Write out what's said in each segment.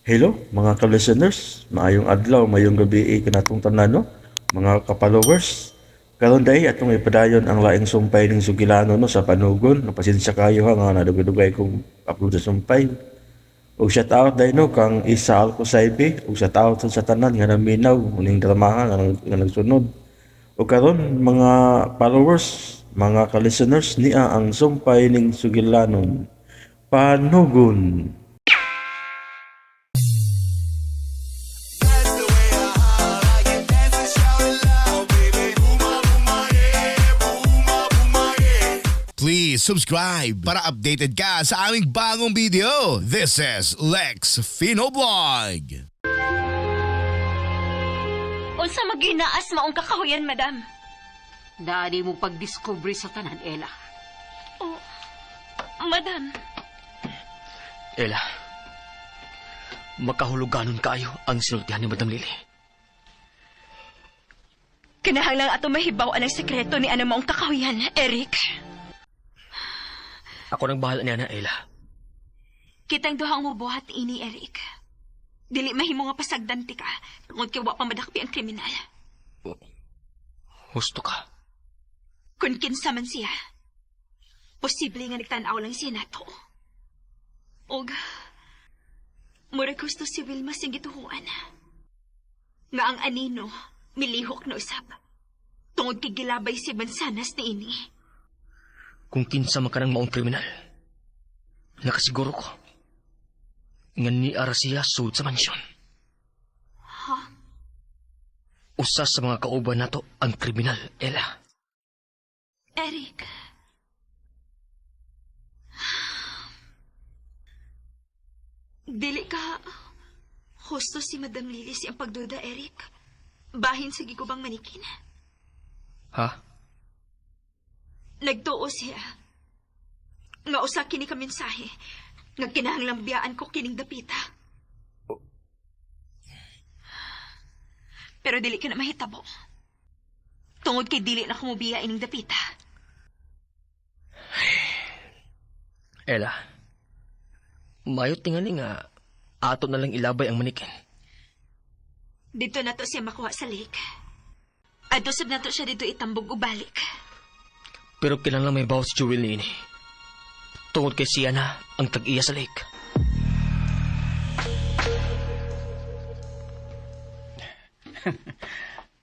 Hello mga ka-listeners, maayong adlaw, maayong gabi kanatong tanan no, mga ka-followers. Karon day atong ipadayon ang laing sumpay ning Sugilano no sa panugon. Pasensya kayo ha nga nadugay-dugay kong upload sa sumpay. Ug shout out day no kang Isa Alcosaibe ug shout out sa tanan nga naminaw ning dramaha nga nagsunod. Ug karon mga followers, mga ka-listeners niya ang sumpay ning Sugilanon. Panugon. Please subscribe para updated ka sa aming bagong video. This is Lex Fino Vlog. Unsa maginaas maong kakahuyan, madam? Naani mo pagdiskubre sa tanan, Ella. Oh, madam, Ella, makahuluganon kayo ang sinultihan ni Madam Lily. Kinahanglan ato mahibaw ang sekreto ni ano maong kakahuyan, Eric. Ako nang bahala niya na, Ella. Kitang duhang mubuhat ini, Eric. Dili mahimo nga pasagdan ti ka, tungod kay wa pa madakpi ang kriminal. Husto ka. Kung kinsa man siya, posible nga nagtan-aw lang siya nato. Og, murag gusto si Wilma siyang gituhuan. Nga ang anino, milihok na usab. Tungod kay gilabay si Mansanas ni ini. Kung kinsa man ka ng maong kriminal, nakasiguro ko nga niara siya sud sa mansyon. Ha? Usa sa mga kauban nato ang kriminal, Ella. Eric. Dili ka husto si Madam Lily siyang pagduda, Eric. Bahin sa gigubang manikin. Ha? Nagtuo siya nga usa kini ka mensahe nga kinahanglang biyaan ko kining dapita. Pero dili ka na mahitabo. Tungod kay dili na kumubiya ining dapita. Ella, mayo tingali nga ato na lang ilabay ang manikin. Dito na to siya makuha sa lake. Adto sab nato siya dito itambog o balik. Pero kinahanglan may bawas si Jewel niini. Tungod kay siya na ang tag-iya sa lake.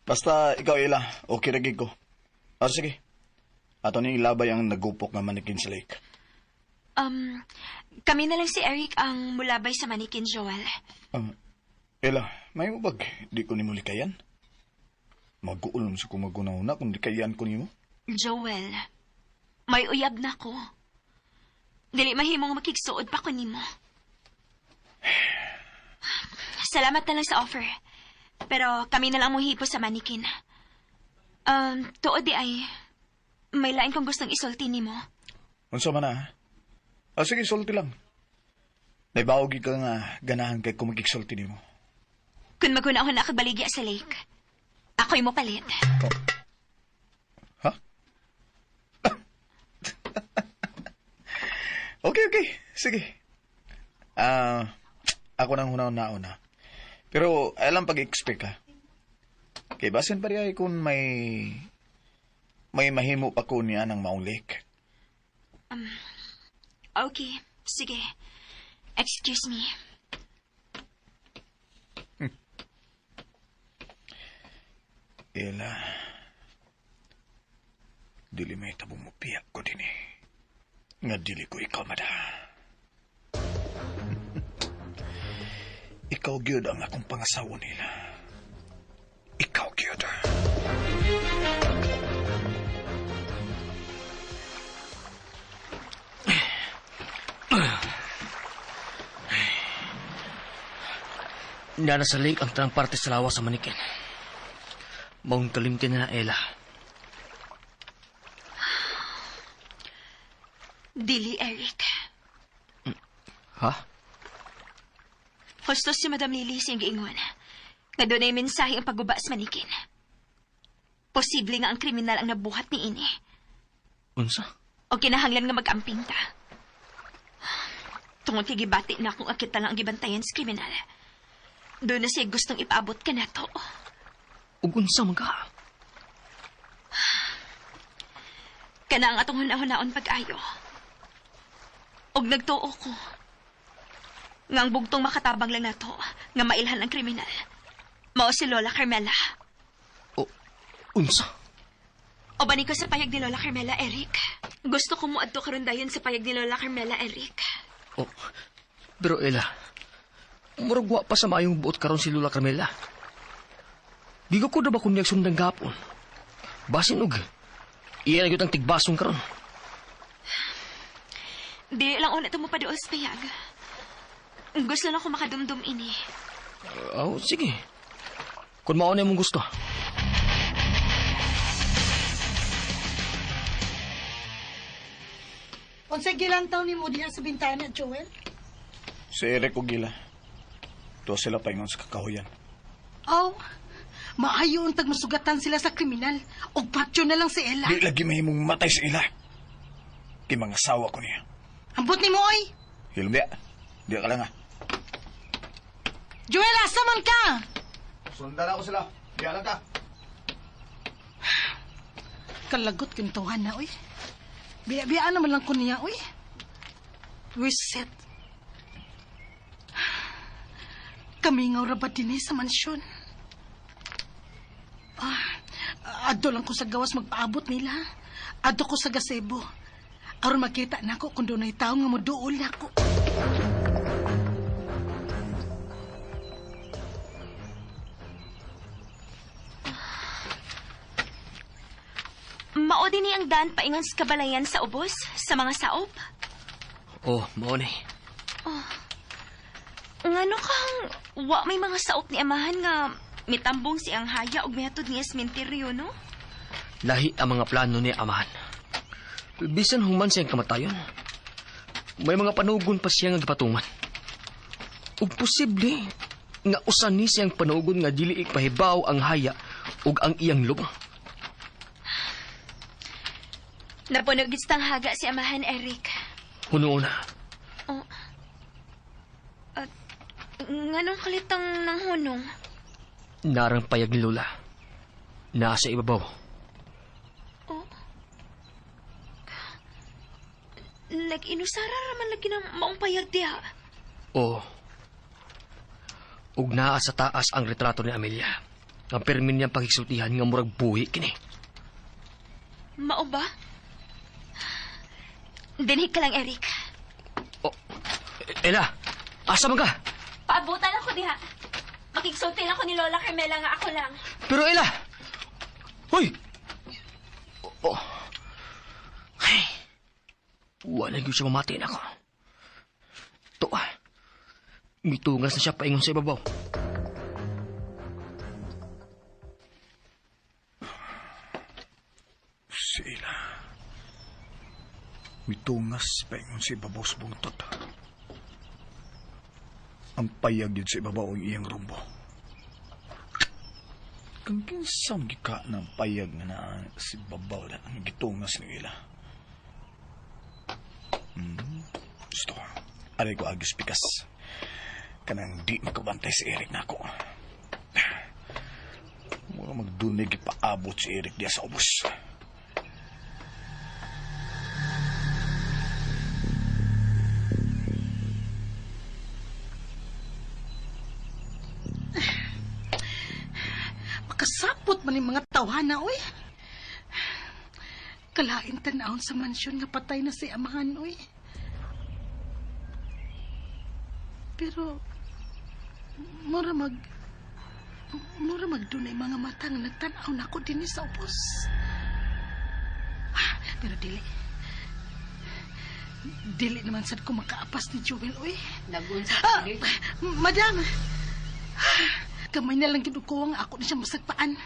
Basta ikaw, Ella, okay ra gid ko. Ah, sige. Ato ni ilabay ang nagupok nga manikin sa lake. Kami na lang si Eric ang mulabay sa manikin, Joel. Ella, may mubag, di ko nimo likayan. Maguol naman sa kumaguna-una kung likayan ko nimo. Joel, may uyab na ko. Dili mahimong makigsuod pa ko nimo. Salamat na lang sa offer. Pero kami na lang muhipo sa manikin. Tuod di ay, may lain kong gustong isulti nimo. Unsa man na? Ah, sige, sulti lang. Naibaw gid ka nga ganahan kay kung magigsulti nimo. Kung maguna-una na kabaligya sa lake, ako'y mo palit. Oh. Ha? Okay. Sige. Ako nang hunaw-nauna. Pero alam pag-expect ha. Kay basin pa rin kung may mahimo pa ko niya ng maong lake. Okay, sige. Excuse me. Ella, dili may tabo mo piyak ko din eh. Nga dili ko ikaw, mada. Ikaw gyud ang akong pangasawa nila. Ikaw gyud. Nana sa lake ang tanang parte sa lawa sa manikin. Maong kalimti na na, Ella. Dili, Eric. Ha? Husto si Madam Lily siyang giingon nga doon ay mensahe ang pagguba sa manikin. Posible nga ang kriminal ang nabuhat ni ini. Unsa? O kinahanglan nga mag-amping ta. Tungod kay gibati na akong akita lang ang gibantayan sa kriminal. Doon na siya gustong ipaabot ka na to. Ug unsa man ka? Kana ang atong hunahunahon pag-ayo. Og nagtuo ko. Nga ang bugtong makatabang lang nato nga mailhan ang kriminal. Mao si Lola Carmela. O, unsa? O bani ko sa payag ni Lola Carmela, Eric. Gusto ko mo adto karon dayon sa payag ni Lola Carmela, Eric. Oh, pero Ella, murag wa pa sa maayong buot karon si Lola Carmela. Gigo ko na ba kunyag sundang gapon? Basin og, iya na gyud ang tigbasong karon. Di lang una ito mo paduol sa payag. Gusto lang ko makadumdum ini. Oh, sige. Kung mao na imong gusto. Unsay gilantaw nimo diha sa bintana, Joel? Si Eric o Gila. Tuwa sila paingon sa kakahuyan. Oh, maayo untag masugatan sila sa kriminal. Og patyo na lang si Ella. Di lagi mahimong matay sa ila. Kay mga sawa ko niya. Ambot nimo oy. Hilom diya. Diya ka lang ah. Joel, asa man ka? Sundan ako sila. Diya lang ka. Kalagot kintuhan na oy. Biya-biya naman lang ko niya oy. Reset. Kamingaw ra ba dinhi sa mansyon? Ah, adto lang ko sa gawas magpaabot nila. Adto ko sa gazebo. Aron makita nako kung dunay tawo nga moduol nako. Mao din ni ang daan paingon sa kabalayan sa ubos, sa mga saop. Oh, mao ni. Ngano kang wa may mga saop ni amahan nga mitambong si ang haya og mihatod niya sa sementeryo, no? Lahi ang mga plano ni amahan. Bisan human siyang kamatayon, may mga panugon pa siya nga gipatungan. Ug posible nga usan ni siyang panugon nga dili ipahibaw ang haya ug ang iyang lubong. Napunog gid sa haga si amahan, Eric. Huno na. Oh. At nganong kalitang nang hunong? Narang payag ni Lola. Nasa ibabaw. Oh. Nag-inusara raman lagi ng maong payag diha. Oo. Ug naa sa taas ang retrato ni Amelia. Ang permin niyang paghisultihan nga murag buhi kini. Mao ba? Dinhi ka lang, Eric. Oh, Ella, asa man ka? Paabutan ako diha. Makigsulti lang ko ni Lola Carmela nga ako lang. Pero Ella! Hoy! Oh. Ay. Wala gyud siya mamati nako. To ah. Mitungas na siya paingon sa ibabaw. Si Ella. Mitungas paingon sa ibabaw sa bungtot. Ang payag yun sa ibabaw ang iyang rumbo. Kang kinsang gika ng payag nga naa sa ibabaw na ang gitungas ni Ella. Gusto ko. Aray ko agis pikas. Kanang di makabantay si Eric nako. Mura magdunig ipaabot si Eric diya sa ubos. Makasapot man yung mga tawhana, oy. Kalain tanawon sa mansyon nga patay na si amahan, oy. Pero, mura magdunay mga mata nga nagtanaw nako dinhi sa ubos. Ah, pero dili. Dili naman sad ko makaapas ni Joel, oy. Nagunsa Ah, ka ni? madam! Kamay na lang gid ko ang ako na siya masagpaan.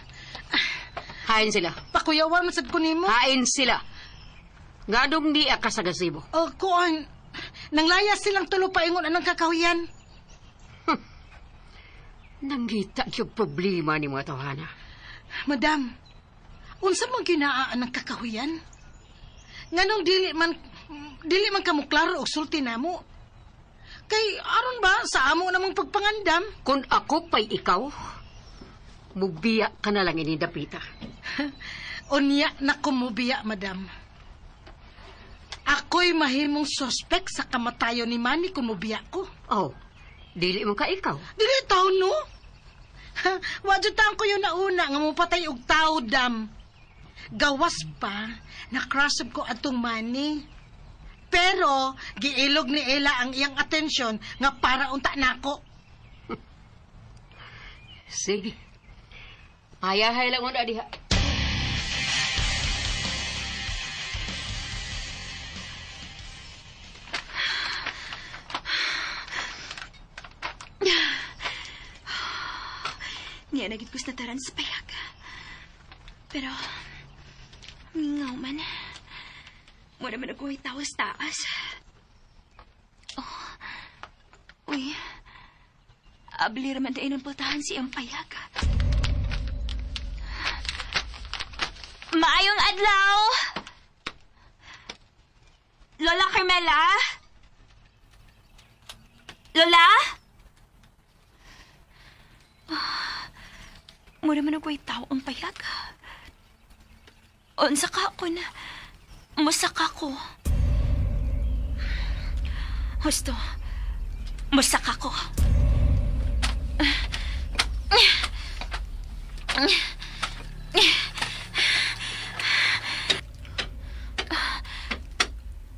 Hain sila. Pakuyawan man sad ko nimo. Hain sila. Nganong di ka sa gazebo? Oh, kuan. Nanglayas silang tulo paingon anang kakahuyan. Nangita yung problema ni mga tawhana. Madam, unsa man ginaa ang kakahuyan? Nganong dili man kamo klaro og sulti namo. Kay aron ba sa amo namang pagpangandam? Kung ako pa'y ikaw, mubiya ka na lang ini dapita. Unya na kumubiya, madam. Ako'y mahimong suspek sa kamatayon ni Manny kung mubiya ko. Oh, dili mo ka ikaw. Dili taon, no? Wa jud taon ko yun nauna nga mopatay og tao, dam. Gawas pa, nakrasab ko atong Manny. Pero, giilog ni Ella ang iyang atensyon nga para unta nako. Sige. Hayahay lang na diha. Niya nagit ko sa nataran sa payag. Pero, mingaw man. Wala man ako tawas taas. Oh. Uy. Abli raman tayo ng pultahan si iyang payag. Maayong adlaw! Lola Carmela? Lola? Mura man ako'y tao ang payag. Unsa ka ako na... Musaka ko. Husto. Musaka ko.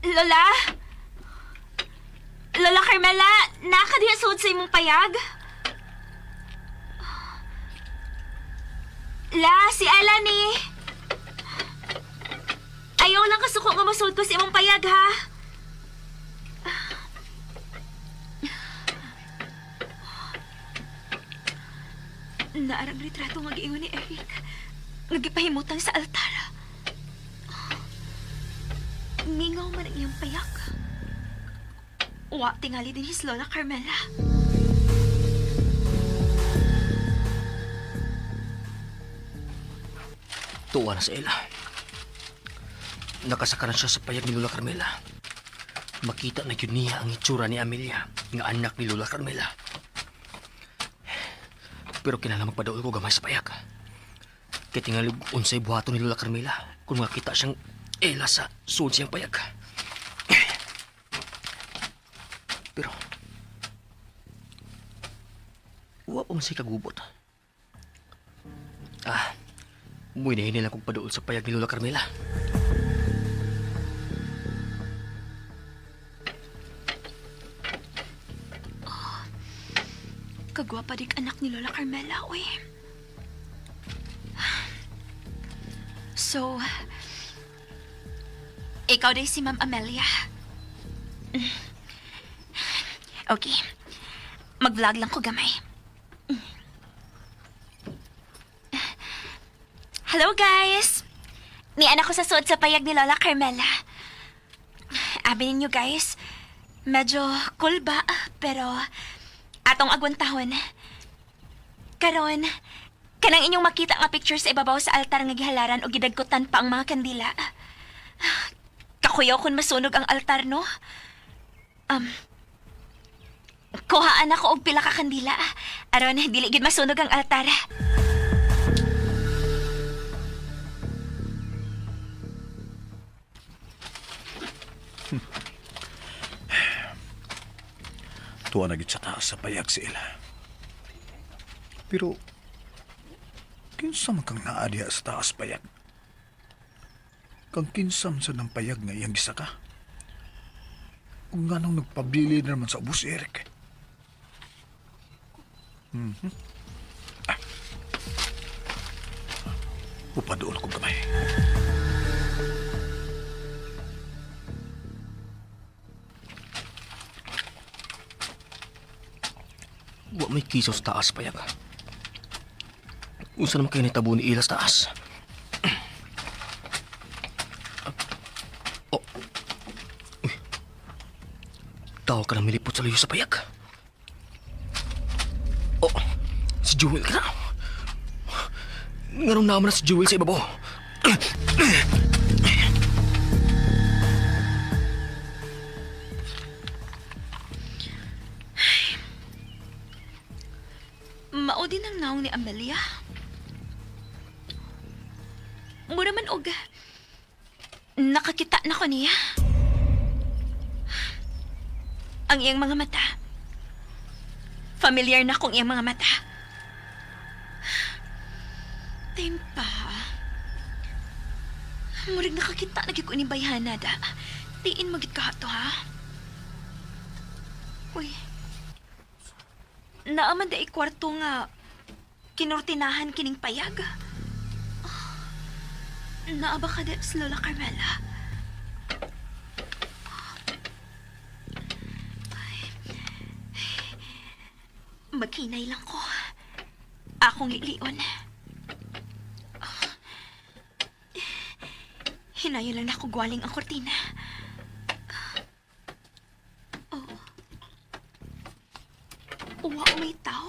Lola? Lola Carmela, nakadiya suod sa imong payag? La, si Ella ni. Ayaw lang kasuko nga masuod ko sa imong payag, ha? Naarang retrato nga giingon ni Eric. Nga gipahimutang sa altar. Mingaw man ang iyang payag. Wa tingali din his Lola Carmela. Tuwa na si Ella. Nakasaka na siya sa payag ni Lola Carmela. Makita na yun niya ang itsura ni Amelia, nga anak ni Lola Carmela. Pero kinahanglan magpadaol ko gamay sa payag. Kaya tingali unsay buhaton ni Lola Carmela kung makita siyang Ella sa suod siyang payag. Pero, wa pa man siya kagubot. Ah, Muinahin nila kong paduol sa payag ni Lola Carmela. Kagwapa dik anak ni Lola Carmela, uy. So, ikaw day si Ma'am Amelia. Okay. Mag-vlog lang ko gamay. Hello, guys! Ni anak ko sa suot sa payag ni Lola Carmela. Abi ninyo, guys, medyo cool ba, pero atong agwantahon. Karon, kanang inyong makita nga picture sa ibabaw sa altar nga gihalaran o gidagkutan pa ang mga kandila. Kakuyaw kung masunog ang altar, no? Kuhaan ako og pila ka kandila. Aron, dili gid masunog ang altar. Tuwa na gid sa taas sa payag si Ella. Pero, kinsa man kang naa diha sa taas payag? Kang kinsa man sa ng payag nga iyang gisaka? Kung nganong nagpabili na naman sa ubos si Eric. Ah. Upaduol kong kamay. Wa may kiso sa taas, payag. Unsa naman kayo nitabo ni Ella sa taas? Oh. Uy. Tao ka ng milipot sa luyo sa payag. Oh, si Jewel ka na. Nganong naman na si Jewel sa ibabaw? Mao din ang naong ni Amelia. Mura man og nakakita na ko niya. Ang iyang mga mata. Familiar na kong iyang mga mata. Timpa. Murag nakakita na gyud ko ni bayhana da. Tiin magit ka to ha. Uy. Naaman da kwarto nga kinurtinahan kining payag. Naa ba ka da si Lola Carmela? Ay. Maghinay lang ko. Akong lilion. Hinayo lang ako gwaling ang kortina. Oh. Uwa may tao.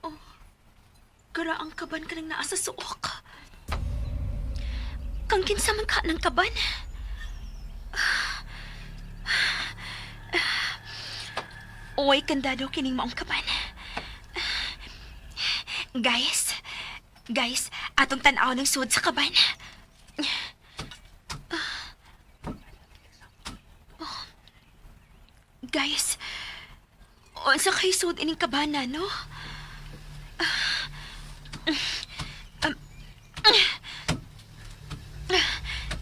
Oh. Karaang kaban ka nang naa sa suok. Kang kinsa man ka ng kaban. Uway kandado kining maong kaban. Guys, guys, atong tan-aw ng suod sa kaban. Oh. Guys, unsa kay suod ining kabana, no?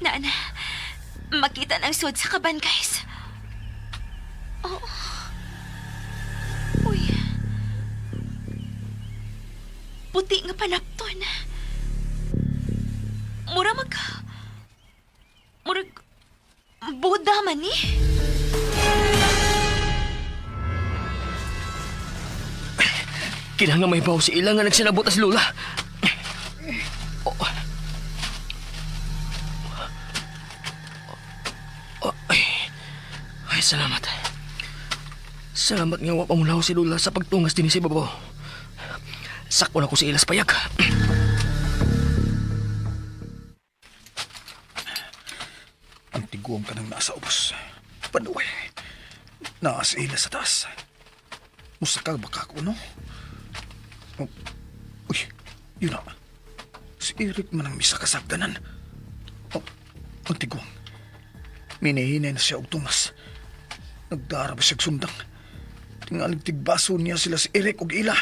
Na, na. Makita ng suod sa kaban, guys. Oh. Uy. Puti nga panapton. Mura mag... Murag... Buda man ni. Kailangan may baw si Ila nga nagsinabot na si Lola. Oh. Oh, ay. Ay, salamat. Salamat nga wa pamulaw si Lola sa pagtungas din si babaw. Sakpo na ko si Ilas payag. Ang tiguang ka nang nasa ubos. Panuwi. Naas ila sa taas. Musakal baka ako, no? Oh. Uy, yun na. Si Eric man ang misa kasagdanan. Oh, ang tiguang. Minahinay na siya og tungas. Nagdara ba siya'g sundang? Tingalig tigbaso niya sila si Eric og ila.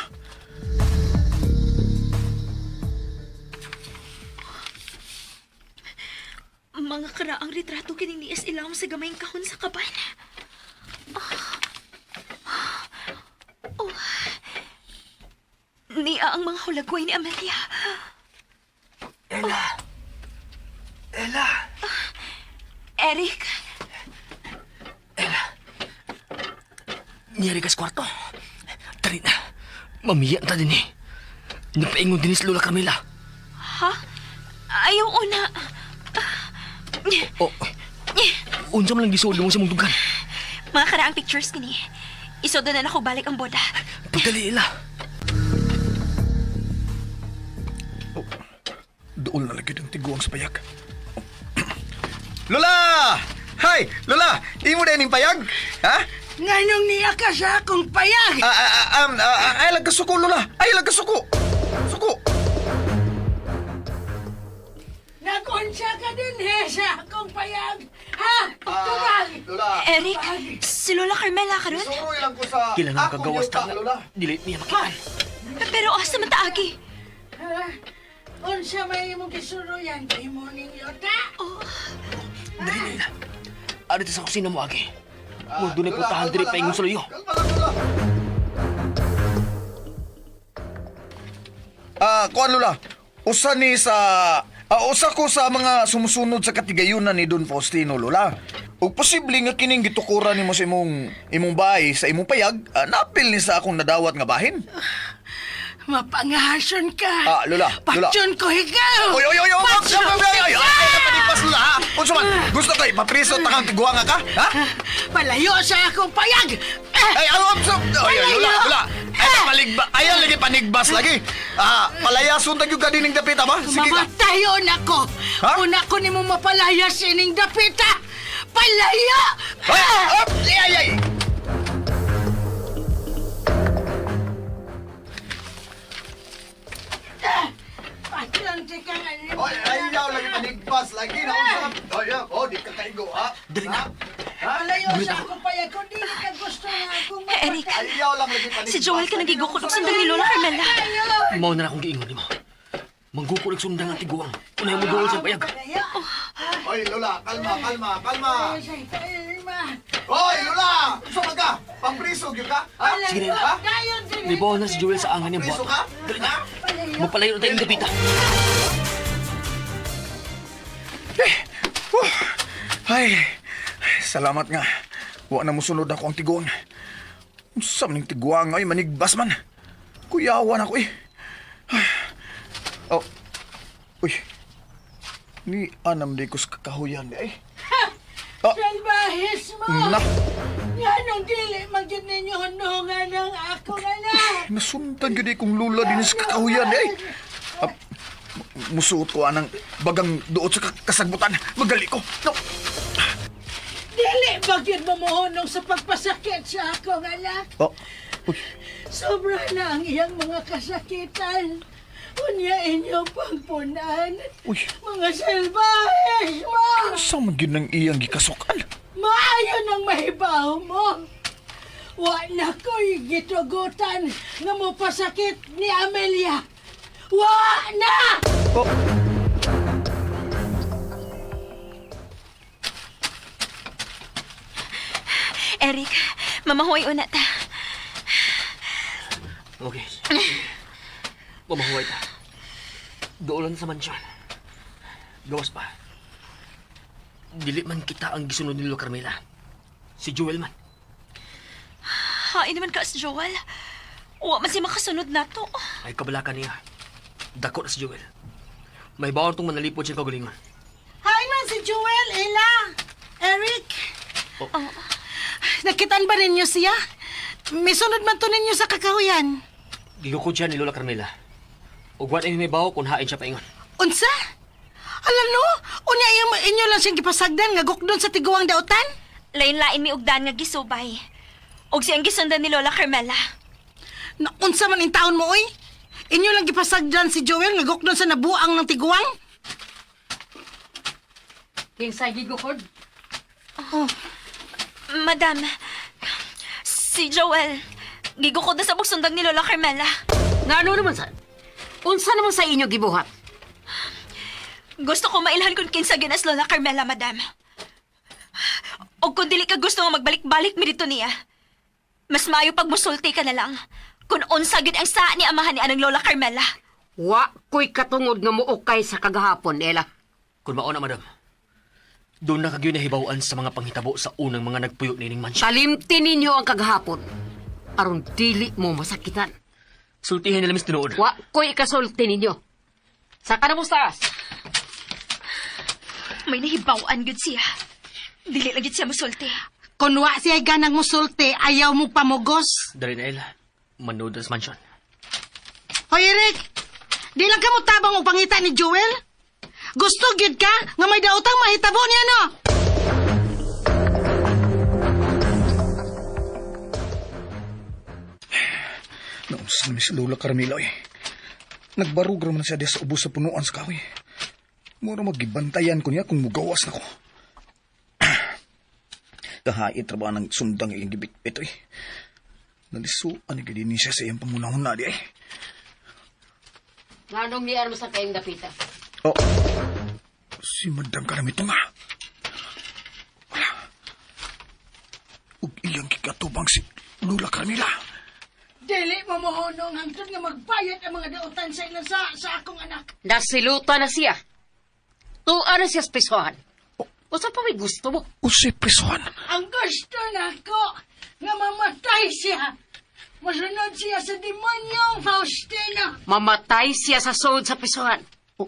Mga karaang retrato kining ni S. Ilawom sa gamayng kahon sa kaban. Ah. Oh. Niya ang mga hulagway ni Amelia. Ella! Ella! Eric, Niyari ka sa kwarto. Dali na. Mamiya ta din eh. Napaingon din si Lola Carmela. ha? Ayaw una. Oh, unsa man lang gisuod mo sa mong dugan. Mga karaang pictures kini. Isodo na nako balik ang boda. Pagdali ila. Oh, dool na lagi ang tiguang sa payag. Lola! Hi! Lola! Imo na ining payag? Ha? Nganong niya ka sa akong payag? Ah, ah, ah, ah, ah, ay lang kasuko, Lola! Ay lang kasuko! Suko! Nagunsa ka din he sa akong payag. Ha? Tubag! Lola! Eric, si Lola Carmela karon? Suroy lang ko sa... Kailangan akong kagawas yuta, ta. Lola. Dili niya makitaan. Pero asa man taagi? Ha? Unsa may imong gisuroyan kay mo ning yuta? Oh, Dali na ila. Ari ta sa kusina mo agi. Mo dunay putahan diri paingon sa luyo. Kalma lang, Lola. Ah, kuan Lola. Usa ni sa usa ko sa mga sumusunod sa katigayunan ni Don Faustino, Lola. Ug posible nga kining gitukuran nimo sa imong imong bahay sa imong payag, napil ni sa akong nadawat nga bahin. Mapangahason ka. Ah, Lola, Lola. Patyon ko ikaw. Oy, oy, oy, oy, oy, Patyon oy, oy, oy, oy, ay, panigpas, Lola, ha? Unsa man? Gusto kay papriso ta kang tiguanga ka? Ha? Palayo sa akong payag. Ah! Ay, ano so, oy, oy, Lola, Lola. Ay, paligba, ay, lagi panigbas lagi. Ah, palayason ta gyud ka dining dapita ba? Sige ka. Mamatayon ako. Ha? Una ko nimo mapalayas ining dapita. Palayo! Ay, ay, ay, ay. Layo sa akong payag kung dili ka gusto nga akong Eric, si Joel ka nagigukod og sundang ni Lola Carmela. Mao na akong giingon nimo. Manggukod og sundang ang tiguang. Unay mo duol sa payag. Hoy, Lola, kalma, kalma, kalma. Hoy, Lola! Unsa man ka? Pampriso gyud ka? Ha? Sige na. Ha? Libaw na si Joel sa angan niyang Priso buhat. ka? Dali na. Magpalayo na tayong dapita. Ay, salamat nga. Wa na musunod ako ang tiguang. Unsa man ning tiguang ay manigbas man. Kuyawan ako eh. Ay. Oh. Uy. Ni anam di ko sa kakahuyan di ay. Oh. Salbahis mo! Nak, Nga nung dili man gyud ninyo hunungan ang akong anak. nasundan gyud kong lula din sa kakahuyan di ay. Ah, musuot ko anang bagang duot sa kasagbutan. Magali ko. No. Dili ba gyud mo mohunong sa pagpasakit sa akong anak? Oh. Uy. Sobra na ang iyang mga kasakitan. Unya inyo pangpunan. Uy. Mga salbahis mo! Sa man gyud nang iyang gikasukan? Maayo nang mahibaw mo. Wa na ko'y gitugutan nga mopasakit ni Amelia. Wa na! Oh. Eric, mamahuay una ta. Okay. Mamahuay ta. Doon sa mansyon. Gawas pa. Dili man kita ang gisunod ni Lola Carmela. Si Joel man. Hain naman ka si Joel. Wa man siya makasunod nato. Ay kabalakan niya. Dako na si Joel. May bawon tong manalipod siya kagalingon. Hi man si Joel, Ella, Eric. Oh. Nakitaan ba ninyo siya? May sunod man to ninyo sa kakahuyan. Gigukod siya ni Lola Carmela. Ug wa may bawo kung hain siya paingon. Unsa? Ala no, unya inyo lang siyang gipasagdan nga gukdon sa tiguang dautan? Lain-lain mi ugdan nga gisubay. Og siyang gisundan ni Lola Carmela. Na unsa man in taon mo oy? Inyo lang gipasagdan si Joel nga gukdon sa nabuang ng tiguang? Kinsay gigukod? Madam, si Joel, gigukod na sa bugsundag ni Lola Carmela. Ngano naman sa... Unsa naman sa inyo gibuhat? Gusto ko mailhan kung kinsa ginas Lola Carmela, madam. O kung dili ka gusto nga magbalik-balik mi dito niya, mas maayo pag musulti ka na lang. Kung unsa gid ang saa ni amahan ni anang Lola Carmela. Wa ko'y katungod nga muukay sa kagahapon, Ella. Kung mao na, madam. Doon na kagyo nahibaw-an sa mga panghitabo sa unang mga nagpuyo nining mansyon. Talimti ninyo ang kagahapon. Aron dili mo masakitan. Sultihin nila mis tinuod. Wa ko'y ikasulti ninyo. Saka na mo sa taas. May nahibaw-an gud siya. Dili lang gid siya musulti. Kung wa siya ganang musulti, ayaw mo pamugos. Dali na, Ella. Manood na sa mansyon. Hoy Eric, di lang ka mo tabang og pangita ni Joel? Gusto gyud ka nga may daotang mahitabo niya no? Naunsa naman si Lola Carmela eh. Nagbarog raman siya di sa ubos sa punuan sa kahoy. Mura magibantayan ko niya kung mugawas na ko. Kahait ra ba ng sundang iyang gibit-bit eh. Nalisuan ni gid ni siya sa iyang pangunahon na di eh. Nganong niyan mo sa kayong dapita? Oh. Si Madam Karamito nga. Wala. Ug iyang gikatubang si Lola Carmela. Dili mo mohonong hangtod nga magbayad ang mga dautan sa ilang sa akong anak. Nasiluta na siya. Tuwa na siya sa pisohan. Unsa pa may gusto mo? Usay prisuhan. Ang gusto nako nga mamatay siya. Masunod siya sa demonyong Faustina. Mamatay siya sa sod sa pisohan. Oh,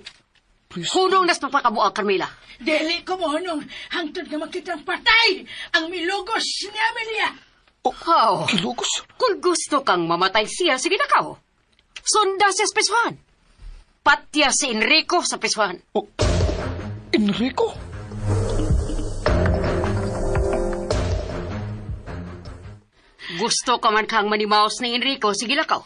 prisuhan. Hunong nas pagpakabuang, Carmela. Dili ko mohonong hangtod nga makitang patay ang milugos ni Amelia. Oh. Kilugos. Kung gusto kang mamatay siya, sige na kao. Sunda siya sa pisohan. Patya si Enrico sa pisohan. Oh, Enrico? Gusto ka man kang manimaos ni Enrico, sige na kao.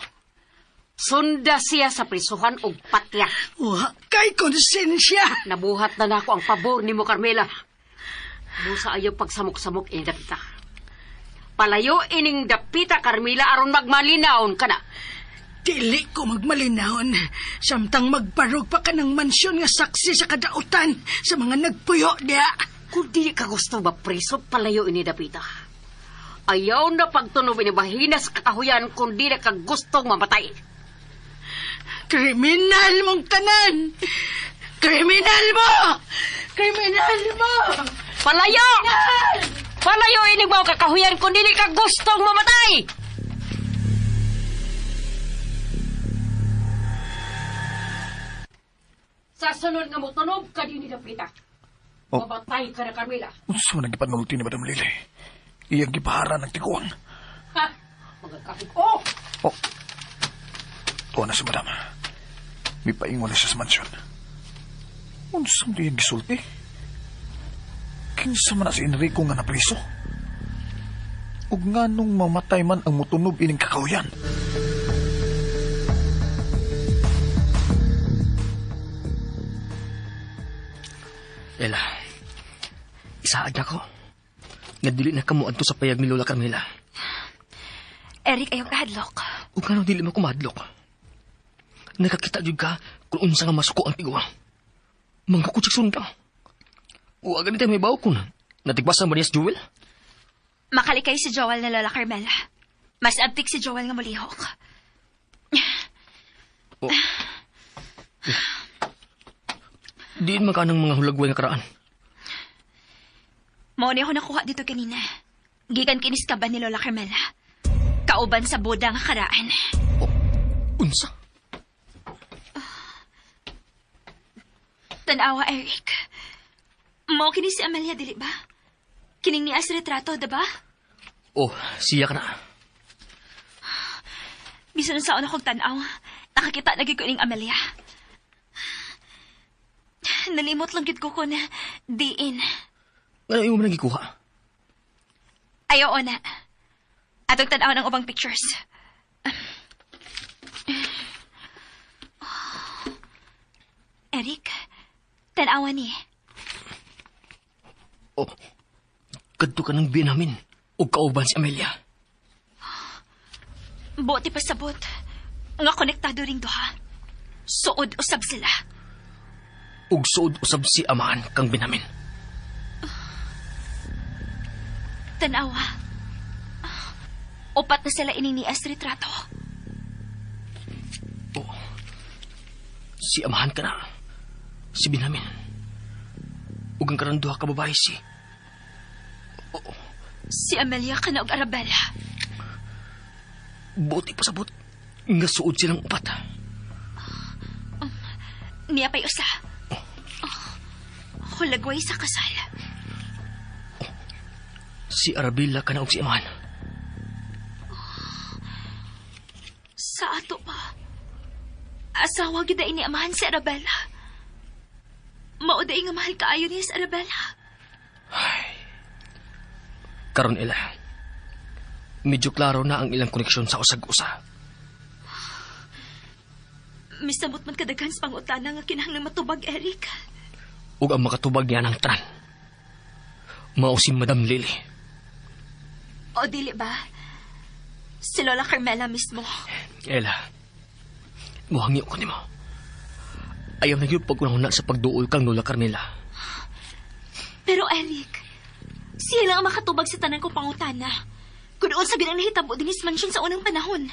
Sunda siya sa prisuhan og patya. Wa kay konsensya. Nabuhat na nako ang pabor nimo, Carmela. Busa ayaw pagsamok-samok ini dapita. Palayo ining dapita, Carmela, aron magmalinawon ka na. Dili ko magmalinahon. Samtang magbarog pa ka ng mansyon nga saksi sa kadautan sa mga nagpuyo diha. Kung dili ka gusto ba preso, palayo ini dapita. Ayaw na pagtunob ini bahina sa kakahuyan kung dili ka gustong mamatay. Kriminal mong tanan! Kriminal mo! Kriminal mo! Palayo! Palayo ini mga kakahuyan kung dili ka gustong mamatay! Sa sunod nga motunob ka din ni dapita. Oh. Mamatay ka na, Carmela. Unsa man ang gipanulti ni Madam Lily? Iyang gipahara ng tiguang. Ha? Mga kahig. Oh! Oh. Tuwa na si Madam. May paingon na siya sa mansyon. Unsa man iyang gisulti? Kinsa man na si Enrico nga napriso? Ug nganong mamatay man ang mutunob ining kakahuyan? Ella, isaad ako. Nga dili na kamo adto sa payag ni Lola Carmela. Eric, ayaw kahadlok. Ug ngano dili mo kumadlok? Nakakita jud ka kung unsa nga masuko ang tiguang. Mangkukot sa sundang. Wa gani tayo may bawo kun. Natigbasan ba niya si Jewel? Makalikay si Joel na Lola Carmela. Mas abtik si Joel nga mulihok. Oh. Diin man ka ng mga hulagway nga karaan. Mao ni ako nakuha dito kanina. Gikan kinis ka ba ni Lola Carmela? Kauban sa boda nga karaan. Oh, unsa? Tanawa, Eric. Mao kini si Amelia, dili ba? Kining niya sa retrato, diba? Oh, siya ka na. Bisan sa akong tanaw, nakakita na gyud ko ining Amelia. Nalimot lang gyud ko kun diin. Ano imo man gikuha? Ayaw na. Atong tanaw ng ubang pictures. Eric, tanawa ni. Oh, kadto ka ng binamin ug kauban si Amelia. Buti pa sabot. Nga konektado ring duha. Suod usab sila. Ug suod usab si amahan kang binamin. Tanawa. Upat na sila ininias retrato. Oh, si amahan ka na. Si binamin. Ug ang karon duha ka babae si Si Amelia kana og Arabella. Buti pa sabot nga suod silang upat. Niya pa'y usa. Oh, hulagway sa kasal. Si Arabella kana og si amahan. Sa ato pa. Asawa gyud ni amahan si Arabella. Mao day nga mahal kaayo niya si Arabella. Karon ila. Medyo klaro na ang ilang koneksyon sa usag-usa. Misamot man kadaghan sa pangutana nga kinahanglan matubag, Eric. Ug ang makatubag niya ng tanan. Mao si Madam Lily. O dili ba? Si Lola Carmela mismo. Ella, muhangyo ko nimo. Ayaw na gyud pag-unahuna sa pagduol kang Lola Carmela. Pero Eric, siya lang ang makatubag sa tanan kong pangutana. Kung unsa gyud ang nahitabo dinhi sa mansyon sa unang panahon.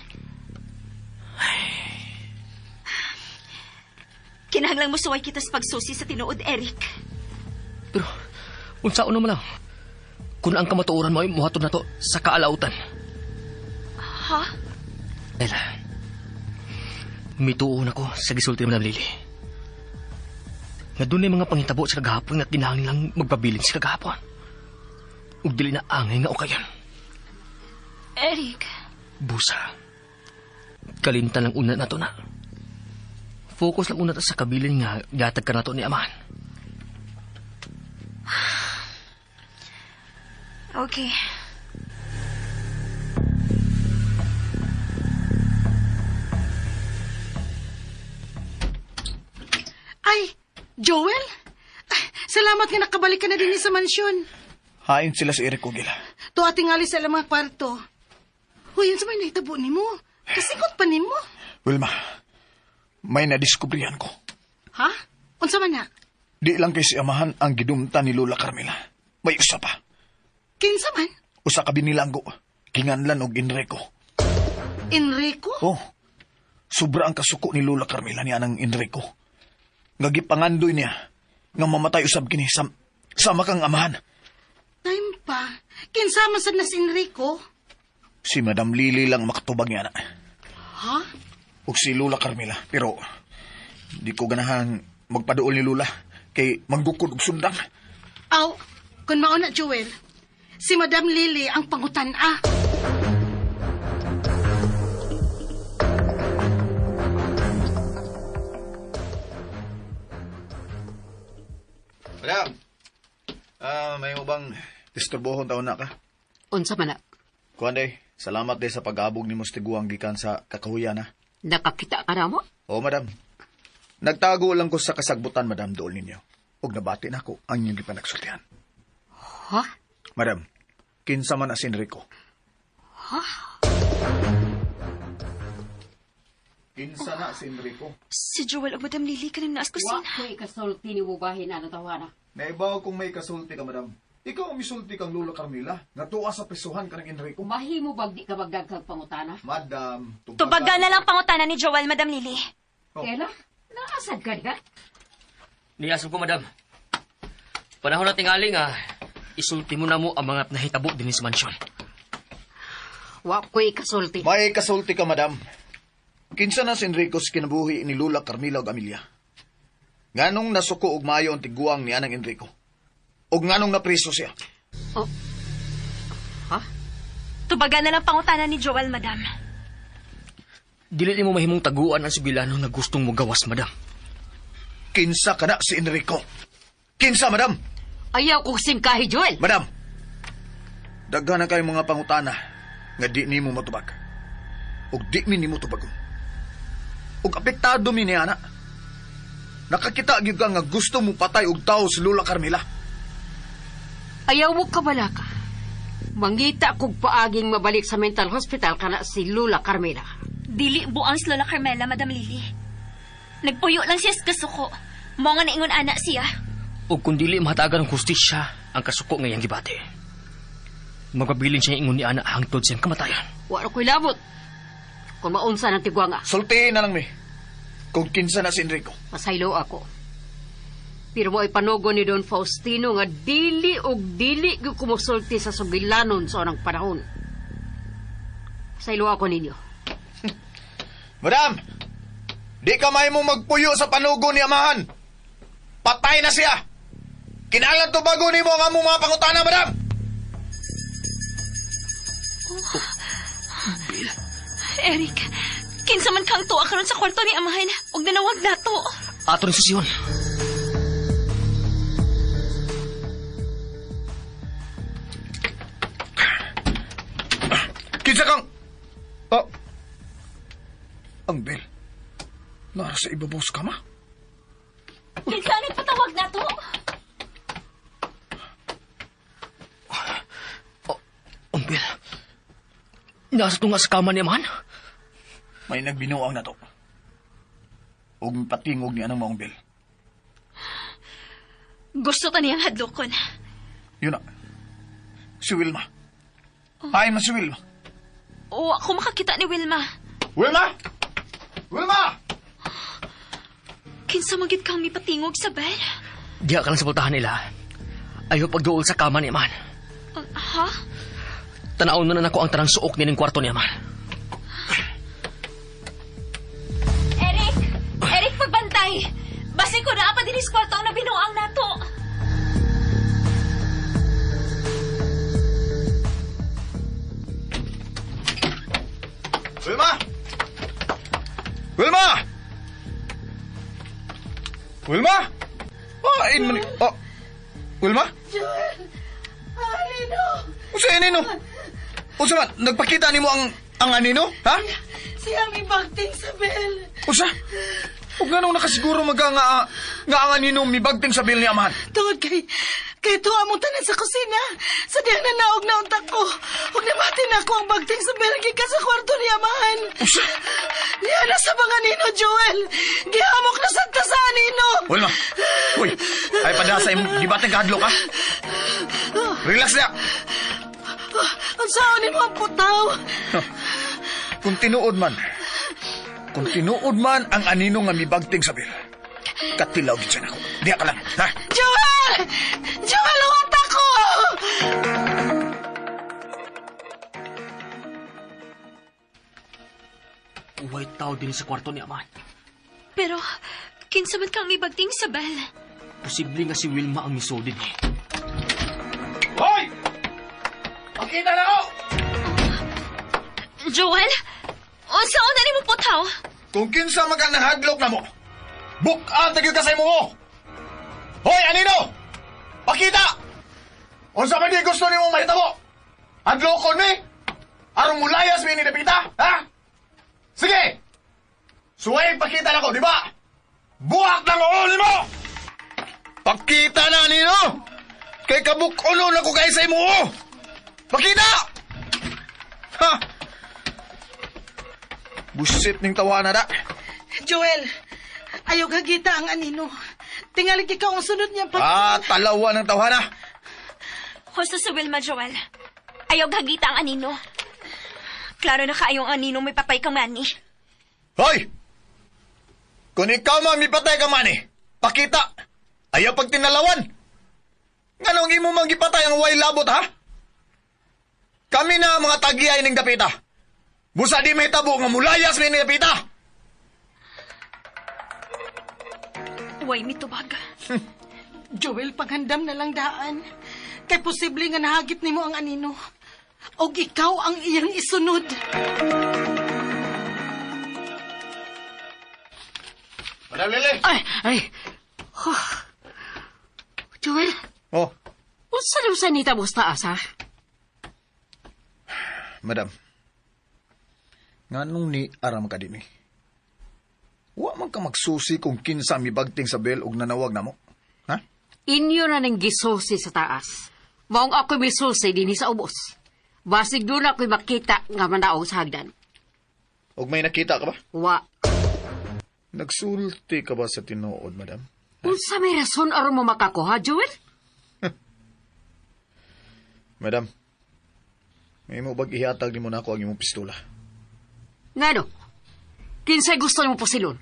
Kinahanglang musuway kita sa pagsusi sa tinuod, Eric. Pero, unsaon naman lang. Kung ang kamatuoran mo ay muhatod na to sa kaalautan. Ha? Ella, mituon ako sa gisulti ni Madam Lily. Nga doon mga pangitabo sa kagahapon nga kinahanglang magpabilin sa kagahapon. Ug dili na angay nga ukayan. Eric, Busa. Kalimtan lang una nato na. Focus lang una ta sa kabilin nga gatag ka nato ni Amahan. okay. Ay, Joel? Ay, salamat nga nakabalik ka na din sa mansyon. Hain sila si Eric Ugila. Tuwa tingali sa ilang mga kwarto. Uy, yun sa may nahitabo nimo. Kasikot pa nimo. Wilma, may nadiskubrihan ko. Ha? Unsa man na? Di lang kay si Amahan ang gidumta ni Lola Carmela. May usa pa. Kinsa man? Usa ka binilanggo. Kinganlan og Enrico. Enrico? Oh, sobra ang kasuko ni Lola Carmela niya ng Enrico. Nga gipangandoy niya nga mamatay usab kini sama kang amahan. Time pa. Kinsa man sad na si Enrico? Si Madam Lily lang makatubag niya na. Ha? Ug si Lola Carmela. Pero di ko ganahan magpaduol ni Lola kay manggukod og sundang. Aw, kun mao na Joel, si Madam Lily ang pangutan-a. Madam, may mo bang disturbohon taon na ka? Unsa man na? Kuan day, salamat day sa pag-abog ni Mustiguang gikan sa kakahuyan ha. Nakakita ka na mo? Oo, madam. Nagtago lang ko sa kasagbutan, madam, dool ninyo. Ug nabati na ako ang inyong gipanagsultihan. Ha? Madam, kinsa man as Enrico. Ha? Kinsa na si Enrico? Si Joel ug Madam Lily kanang naas Wa kusina. ko'y kasulti ni Bubahin ano tawana. Naibaw kung may kasulti ka, madam. Ikaw ang misulti kang Lola Carmela. Nga tuwa sa prisuhan ka ng Enrico. Mahimo bag di ka magdagkag pangutana? Madam, Tubaga na lang pangutana ni Joel, Madam Lily. Oh. Ela, naasad ka diha? Niasog ko, madam. Panahon na tingali nga, isulti mo na mo ang mga nahitabo din sa mansyon. Wa ko'y kasulti. May kasulti ka, madam. Kinsa na si Enrico sa kinabuhi ni Lola Carmela ug Amelia? Nganong nasuko og maayo ang tiguang ni anang Enrico? Og nganong napriso siya? Oh. Ha? Tubaga na lang pangutana ni Joel, Madam. Dili nimo mahimong taguan ang subilano nga gustong mo gawas, madam. Kinsa ka na si Enrico? Kinsa, madam? Ayaw kong singkahi, Joel. Madam, daghan na kayong mga pangutana nga di nimo matubag. Og di mi nimo tubagon. Og apektado mi ni ana. Nakakita gyud ka nga gusto mo patay og tawo si Lola Carmela. Ayaw mo kabalaka. Mangita kog paaging mabalik sa mental hospital kana si Lula Carmela. Dili buang si Lola Carmela, Madam Lily. Nagpuyo lang siya sa kasuko. Mo nga naingon ana siya. O kung dili mahatagan ng hustisya ang kasuko ngayang gibati. Magpabilin siya ingon ni Ana hangtod siyang kamatayan. Wa ra ko'y labot. Kung maunsa ng tigwanga, Sultihin na lang mi. Kung kinsa na si Enrico. pasaylo ako. Pero mo'y panugo ni Don Faustino nga dili og dili gyud kumusulti sa sugilanon sa unang panahon. Pasaylo ako ninyo. Madam, di ka may mong magpuyo sa panugo ni Amahan. Patay na siya. Kinalan tubago nimo ang among mga pangutana, madam. Eric, kinsa man kang tuwa karon sa kwarto ni Amahan ug nanawag nato. Ato rin susiyon. Kinsa kang... Oh. Ang bel. Nara sa ibabaw sa kama. Kinsa nagpatawag nato? Umpil. Nasa tunga sa kama ni Amahan. May nagbinuang na to. Ug patingog ni anang maong bel. Gusto ta niyang hadlokon. Yun na. Si Wilma. Ay, man si Wilma. O ako makakita ni Wilma. Wilma! Wilma! Kinsa man gid kang mipatingog sa bed? Diha ka lang sa pultahan nila. Ayaw pagduol sa kama ni Amahan. Ha? Tanaw na nako ang tanang suok nining kwarto ni Amahan. Eric! Eric, pagbantay! Basi ko na pa dinis kwarto ang nabinuang nato. Wilma! Wilma! Wilma! Ah, in man. Oh. Wilma? Joel! Anino! Usa ini no? Usa man, nagpakita nimo ang anino, ha? Siya may bagting sa bel. Usa? Ug nganong nakasiguro maga nga nga ang anino mibagting sa bil ni amahan? Tungod kay kay tuwa mong tanan sa kusina. Sa diyang nanaog na unta ko. Ug nabati na ako ang bagting sa Belgica sa kwarto ni amahan. Niya na sa mga nino, Joel. Gihamok na sa sa anino. Wilma, uy, ay padasa imong gibateng kahadlok ha. Relax na. Ang saon nimo ang putaw. Kung tinuod man, kung tinuod man ang anino nga mibagting sa bil, katilaw gid siya nako. Diha ka lang, ha? Joel! Joel, luwat ako! Uway tao din sa kwarto ni Amahan. Pero, kinsa man kang ibagting sa bel. Posible nga si Wilma ang misulid eh. Hoy! Pakita na ko! Joel? Unsaon na nimo putaw? Kung kinsa man kang nahadlok na mo, buka gyud ka sa imo mo. Hoy, anino! Pakita! Unsa man di gusto nimo mahitabo? Hadlokon mi? Aron mulayas mi ni Dapita, ha? Sige! Suway pakita na ko, di ba? Buhak ng oo nimo! Pakita na nino! Kay kabuk-ulo na ko kay sa imo. oh. Pakita! Ha! Busit ning tawana da. Joel, ayaw gagita ang anino. Tingalig ikaw ang sunod niya pag... Ah, talawa ng tawana. Husto si Wilma, Joel. Ayaw gagita ang anino. Klaro na kaayong anino may patay kang mani. Hoy! Kung ikaw man mipatay ka man eh, pakita. Ayaw pag tinalawan. Nganong imo mang gipatay ang way labot ha? Kami na ang mga tagiyay ning dapita. Busa di may tabo nga mulayas mi ning dapita. Way mitubag. Joel, panghandam na lang daan. Kay posible nga nahagit nimo ang anino. Og ikaw ang iyang isunod. Madam Lily. Ay, ay. Huh. Joel, Oh, unsa na sa nita mo sa taas, ha? madam. Nganong ni aram ka din eh? Wa man ka magsusi kung kinsa mibagting sa bel og nanawag namo. Ha? Inyo na nang gisusi sa taas. Maong ako'y misusi dinhi sa ubos. Basig doon ako'y makita nga manaog sa hagdan. Og may nakita ka ba? Wa. Nagsulti ka ba sa tinuod, madam? Unsa may rason aron mo makakuha, Joel? Madam, may mo bag ihatag nimo nako ang imong pistola? Ngano? Kinsay gusto nimo pusilon?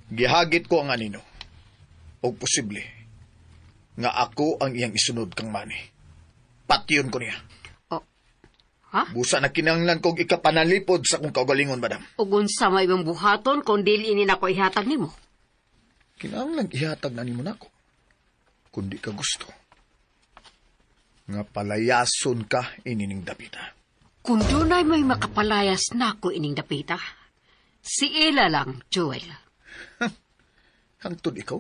Gihagit ko ang anino. Og posible nga ako ang iyang isunod kang mani. Patyon ko niya. Oh. Ha? Busa na kinahanglan kog ikapanalipod sa akong kaugalingon, madam. Ug unsa may imong buhaton kung dili ini nako ihatag nimo? Kinahanglan ihatag na nimo nako. Kung di ka gusto. Nga palayason ka inining dapita. Kung dunay may makapalayas nako ining dapita, si Ella lang, Joel. Hangtod ikaw?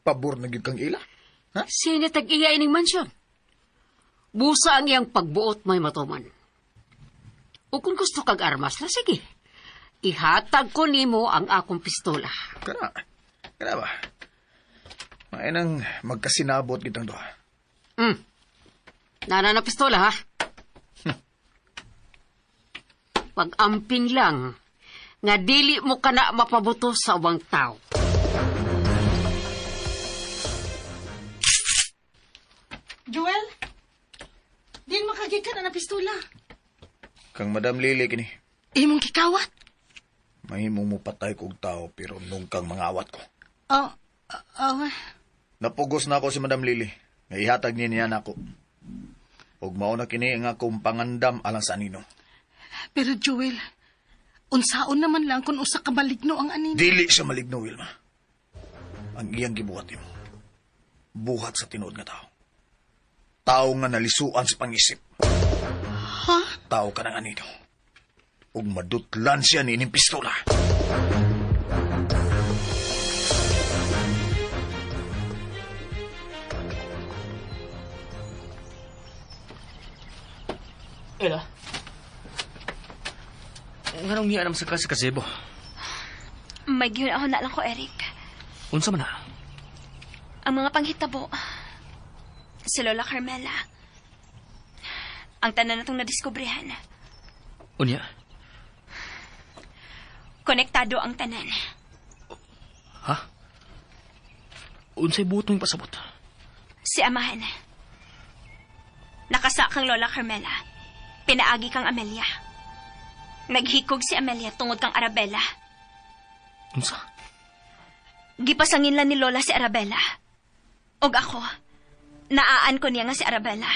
Pabor na gyud kang ila? Ha? Siya tag-iya ining mansyon. Busa ang iyang pagbuot may matuman. O kung gusto kag armas na, sige. Ihatag ko nimo ang akong pistola. Kana. Kana ba? May nang magkasinabot kitang duha. Nana na pistola, ha? Pag-amping lang, nga dili mo ka na mapabuto sa ubang tao. Joel, din makagikan na pistola. Kang Madam Lily kini. Imong kikawat. Mahimong mo patay kog tao pero nung kang mangawat ko. Oh, oh, Napugos na ako si Madam Lily. Nga ihatag niya niya nako. Ug mao na kini ang akong pangandam alang sa anino. Pero Joel, unsaon naman lang kung usa ka maligno ang anino. Dili siya maligno, Wilma. Ang iyang gibuhat nimo. Buhat sa tinuod nga tao. Tao nga nalisuan sa pangisip. Ha? Tao ka ng anino. Ug madutlan siya ni ining pistola. Ella? Nganong niya sa ka sa kasebo? May gihuna lang ko, Eric. Unsa man na? Ang mga panghitabo. Si Lola Carmela. Ang tanan natong nadiskubrehan. Unya, Konektado ang tanan. Ha? Unsay buot mong pasabot? Si Amahan. Nakasa kang Lola Carmela. Pinaagi kang Amelia. Naghikog si Amelia tungod kang Arabella. Unsa? Gipasangin lang ni Lola si Arabella. Og ako, naaan ko niya nga si Arabella.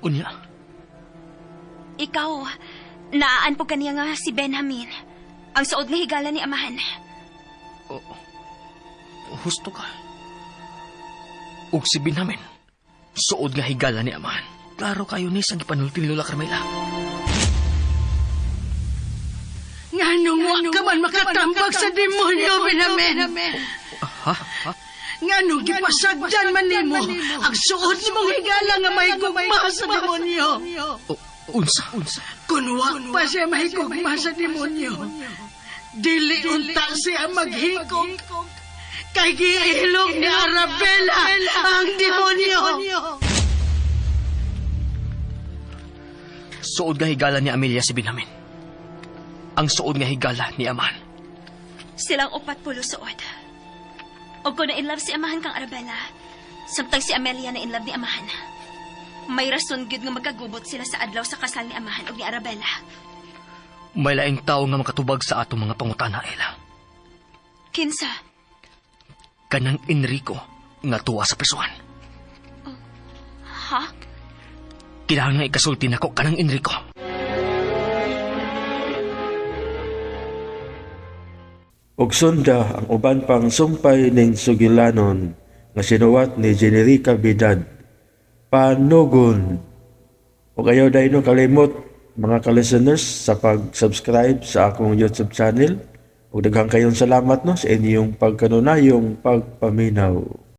Unya, Ikaw, naaan po kaniya nga si Benjamin. Ang suod nga higala ni Amahan. Husto ka. Ug si Benjamin, suod nga higala ni Amahan. Klaro kayo ni sa gipanulti ni Lola Carmela. Nganong wa ka man makatambag sa demonyo, Benjamin. Ha? Ha? Nganong gipasagdan man nimo ang suod nimong higala nga may gugma sa demonyo. O, unsa? Unsa? Kun wa pa siya mahigugma sa demonyo, dili unta siya maghikog. Kay giilog ni Arabella ang demonyo. Suod nga higala ni Amelia si Benjamin. Ang suod nga higala ni Amahan. Silang upat pulo suod. Og ko na in love si Amahan kang Arabella, samtang si Amelia na in love ni Amahan. May rason gyud nga magkagubot sila sa adlaw sa kasal ni Amahan og ni Arabella. May laing tao nga makatubag sa atong mga pangutana, Ella. Kinsa? Kanang Enrico nga tuwa sa prisuhan. Ha? Kailangan nga ikasulti nako kanang Enrico. Og sunda ang uban pang sumpay ning sugilanon nga sinuwat ni Generica Bidad. Panugon. Ug ayaw dayno kalimot mga ka-listeners sa pag-subscribe sa akong YouTube channel. Ug daghang kayong salamat no sa inyong pagkanunayong pagpaminaw.